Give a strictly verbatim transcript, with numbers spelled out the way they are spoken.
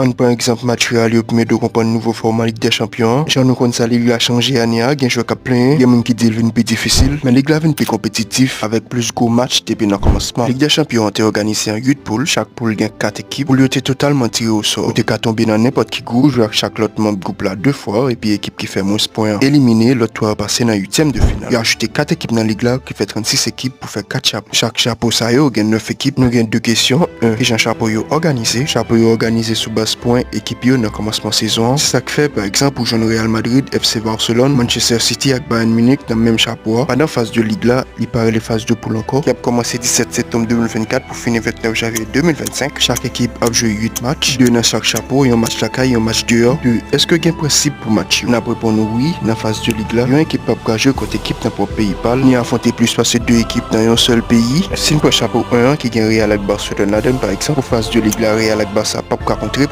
Ann pran egzanp match Real yo pou m ede w konprann nouvo fòma Lig dè Chanpyon an. Jan nou konn sa, lig la chanje ane a, gen jwè k ap plenyen, gen moun ki di l vin pi difisil, men lig la vin pi konpetitif, avèk plis gwo match depi nan kòmansman. Lig dè Chanpyon an te òganize an uit poul, chak poul gen kat ekip. Poul yo te totalman tire osò. Ou te ka tonbe nan nenpòt ki gwoup, ou jwe ak chak lòt manm gwoup la de fwa, epi ekip ki fè mwens pwen an elimine, lòt twa yo pase nan uityèm de final. Yo ajoute kat ekip nan lig la, ki fè trannsis ekip pou fè kat chapo. Chak chapo sa yo gen nèf ekip. Nou gen de kesyon. En, kijan chapo yo òganize? Chapo yo òganize sou baz pwen ekip yo nan kòmansman sezon an. Se sa k fè, pa egzanp, ou jwenn Real Madrid, F C Barcelone, Manchester City ak Bayern Munich nan menm chapo a. Pandan faz de lig la, li pa rele faz de poul ankò, ki ap kòmanse disèt septanm de mil vennkat pou fini vennèf janvye de mil vennsenk. Chak ekip ap jwe uit match, de nan chak chapo, yon match lakay, yon match deyò. De, èske gen prensip pou match yo? N ap reponn wi, nan faz de lig la, yon ekip p ap ka jwe kont ekip nan pwòp peyi pa l, ni afwonte plis pase de ekip nan yon sèl peyi. Si n pran chapo en an ki gen Real ak Barcelone ladan l, pa egzanp, pou faz de lig la, Real ak Barça p ap ka kontre,